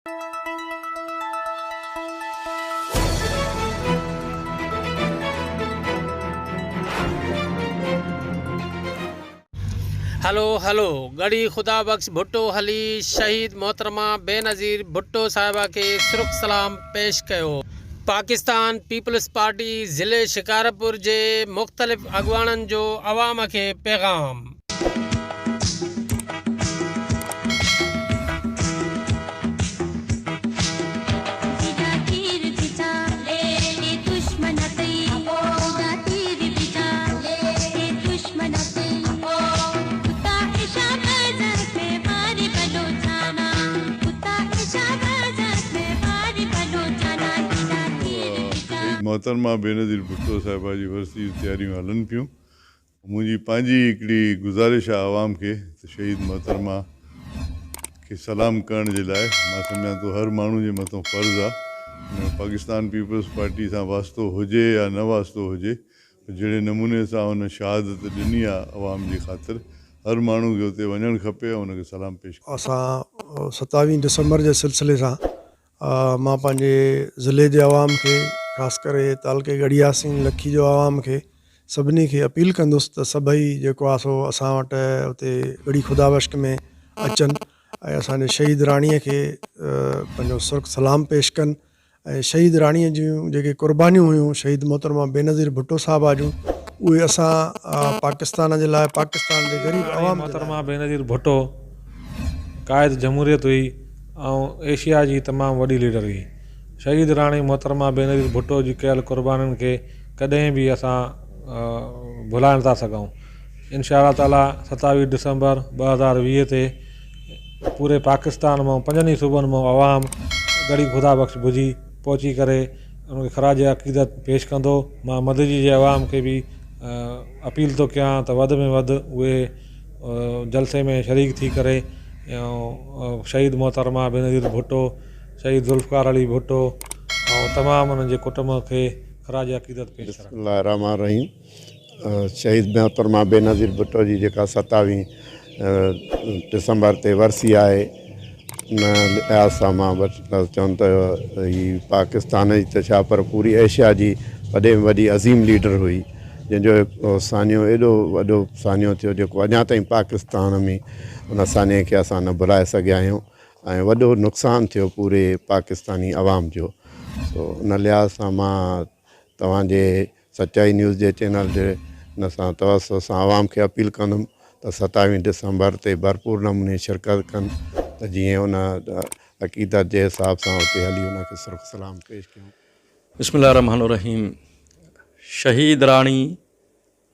هلو هلو ڳڙهي خدا بخش ڀٽو هلي شهيد محترمه بينظير ڀٽو صاحبه کي سرخ سلام پيش ڪيو. پاڪستان پيپلز پارٽي ضلعي شڪارپور جي مختلف اڳواڻن جو عوام کي پيغام. شهيد محترمه بينظير ڀٽو صاحبه جي ورسي جون تياريون هلن پيون. منهنجي پنهنجي هڪڙي گذارش آهي عوام کي ته شهيد محترمه کي سلام ڪرڻ جي لاء مان سمجهان ٿو هر ماڻهو جي مٿان فرض آهي ان ۾ پاڪستان پيپلز پارٽي سان واسطو هجي يا نه واسطو هجي پر جهڙي نموني سان هن شهادت ڏني آهي عوام جي خاطر هر ماڻهو کي اتي وڃڻ کپي ۽ ان کي سلام پيش اسان ستاويهين ڊسمبر جي سلسلي سان مان پنهنجي ضلعي جي عوام کي خاص ڪري تعلقي ڳڙهي ياسين لکي جو عوام کي سڀني کي اپيل ڪندس ته سڀئي جيڪو آهي سو اسان وٽ اتي ڳڙهي خدا بخش ۾ اچن ۽ اسان جي شهيد راڻي کي پنهنجو سرخ سلام پيش ڪن ۽ شهيد راڻي جون جيڪي قربانيون هيون شهيد محترمه بينظير ڀٽو صاحبه جون اهي اسان پاڪستان جي لاء پاڪستان جي غريب راڻي عوام جي لاء. محترمه بينظير ڀٽو قائد جمهوريت هئي ۽ ايشيا جي تمام وڏي ليڊر هئي. شهيد راڻي محترمه بينظير ڀٽو جي ڪيل قربانين کي ڪڏهن به اسان ڀلائي نٿا سگهون. انشاء الله تعاليٰ ستاويهه ڊسمبر 2020 تي پوري پاڪستان مان پنجن ئي صوبن مان عوام ڳڙهي خدا بخش ڀڄي پهچي ڪري ان کي خراج عقيدت پيش ڪندو. مان مدئجي جي عوام کي به اپيل ٿو ڪيان ته وڌ ۾ وڌ اهي جلسي ۾ شريڪ ٿي ڪري شهيد محترمه بينظير ڀٽو، شهيد ذوالفقار علي ڀٽو ۽ تمام انهن جي ڪٽنب کي خراج عقيدت پيش بسم الله الرحمٰن الرحيم شهيد محترمه بينظير ڀٽو جي جيڪا ستاويهين ڊسمبر تي ورسي آهي ان لحاظ سان مان بس چوان ته هي پاڪستان جي ته ڇا پر پوري ايشيا جي وڏي ۾ وڏي عظيم ليڊر هئي جنهن جو هڪ سانحو ايڏو وڏو سانحو ٿيو جيڪو اڃا تائين پاڪستان ۾ ان سانحي کي اسان نه ڀلائي سگهيا آهيون ۽ وڏو نقصان ٿيو پوري پاڪستاني عوام جو سو ان لحاظ سان مان توهان جي سچائي نيوز جي چينل جي ان سان توسط سان عوام کي اپيل ڪندم ته ستاويهين ڊسمبر تي ڀرپور نموني شرڪت ڪن ته جيئن ان عقيدت جي حساب سان اتي هلي ان کي سرخ سلام پيش ڪيون. بسم الله الرحمن الرحيم شهيد راڻي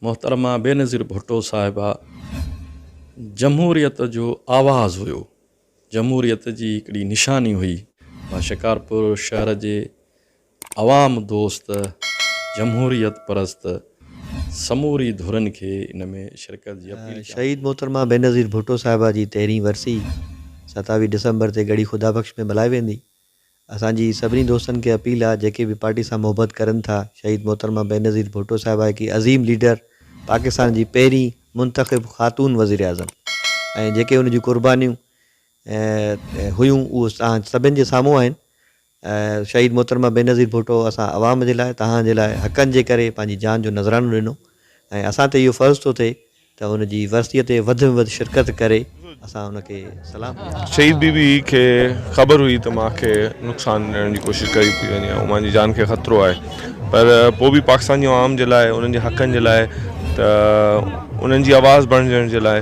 محترمه بينظير ڀٽو صاحبه جمهوريت جو آواز هيو جمهوريت جي هڪڙي نشاني هئي. مان شڪارپور شهر جي عوام دوست جمهوريت پرست سموري ڌرين کي ان ۾ شرڪت جي اپيل ڪيان ٿو. شهيد محترمه بينظير ڀٽو صاحبه جي تيرهين ورسي ستاويهه ڊسمبر تي ڳڙهي خدا بخش ۾ ملهائي ويندي. اسان جي سڀني دوستن کي اپيل آ جيڪي به پارٽي سان محبت ڪرن ٿا شهيد محترمه بينظير ڀٽو صاحبه هڪ عظيم ليڊر پاڪستان جي پهرين منتخب خاتون وزيراعظم ۽ جيڪي ان جون قربانيون هيون اهو توهان سڀن جي سامهون آهن شهيد محترمه بينظير ڀٽو اسان عوام جي لاء توهان جي لاء حقن جي ڪري پنهنجي جان جو نذرانو ڏنو ۽ اسان تي اهو فرض ٿو ٿئي ته ان جي ورسيء تي وڌ ۾ وڌ شرڪت ڪري اسان ان کي سلام پيش ڪريون. شهيد بي بي کي خبر هئي ته مان کي نقصان ڏيڻ جي ڪوشش ڪئي پئي وڃي ۽ مان جي جان کي خطرو آهي پر پوء به پاڪستان جي عوام جي لاء انهن جي حقن جي لاء ته انهن جي آواز بڻجڻ جي لاء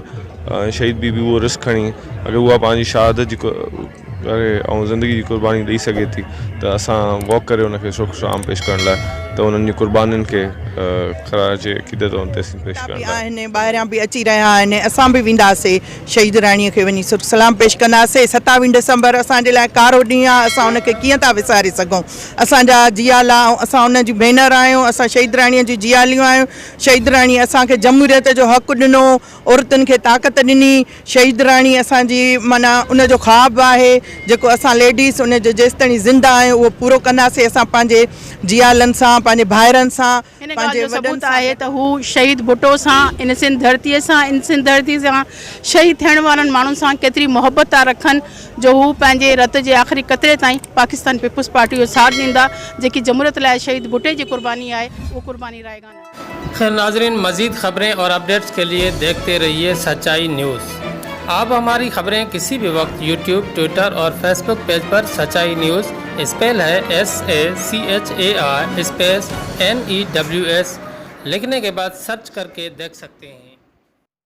شهيد بي بي اهو رسڪ کڻي اگر اها پنهنجي شهادت جي ڪري ۽ زندگي جي قرباني ڏئي سگهي ٿي ته اسان واڪ ڪري ان کي شڪر سلام پيش ڪرڻ لاء ته انهن جي قربانين کي خراج عقيدت ۽ تحسين پيش ڪرڻ به لاء. آهن ٻاهريان به اچي رهيا آهن اسان به وينداسي شهيد راڻي کي وڃي سرخ سلام پيش ڪنداسي ستاويهه ڊسمبر اسان جي لاء ڪارو ڏينهن آهي اسان ان کي ڪيئن ٿا وساري سگهون اسان جا جيالا ۽ اسان ان جون ڀينر آهيون اسان شهيد راڻي جون جياليون آهيون شهيد راڻي اسان کي جمهوريت جو حق ڏنو عورتن کي طاقت ڏني، شهيد راڻي اسان جي معنيٰ ان جو خواب آهي جيڪو اسان ليڊيز ان جو جيستائين زنده آهيون اهو پورو ڪنداسين اسان پنهنجي جيالن سان. پنهنجي ڀائرن سان هن ڳالهه پنهنجي جو وڏن ثبوت سان آهي ته هو شهيد ڀٽو سان ان سنڌ ڌرتيء سان ان سنڌ ڌرتيء سان شهيد ٿيڻ وارن ماڻهن سان ڪيتري محبت ٿا رکن جو هو پنهنجي رت جي آخري قطري تائين پاڪستان پيپلز پارٽي جو ساٿ ڏيندا جيڪي جمهوريت لاء شهيد ڀٽي جي قرباني آهي اهو قرباني رائيگان آهي. خير ناظرين مزيد خبرين اور اپڊيٽس کے لئے ديکھتي رھيے سچائي نيوز آپ ھماري خبرين کسي بھي وقت يوٽيوب ٽوئٽر اور فيسبوڪ پيج پر سچائي نيوز اسپيل ھي S A C H A I space N E W S لکھني کے بعد سرچ ڪر کے ديکھ سکتي ھين.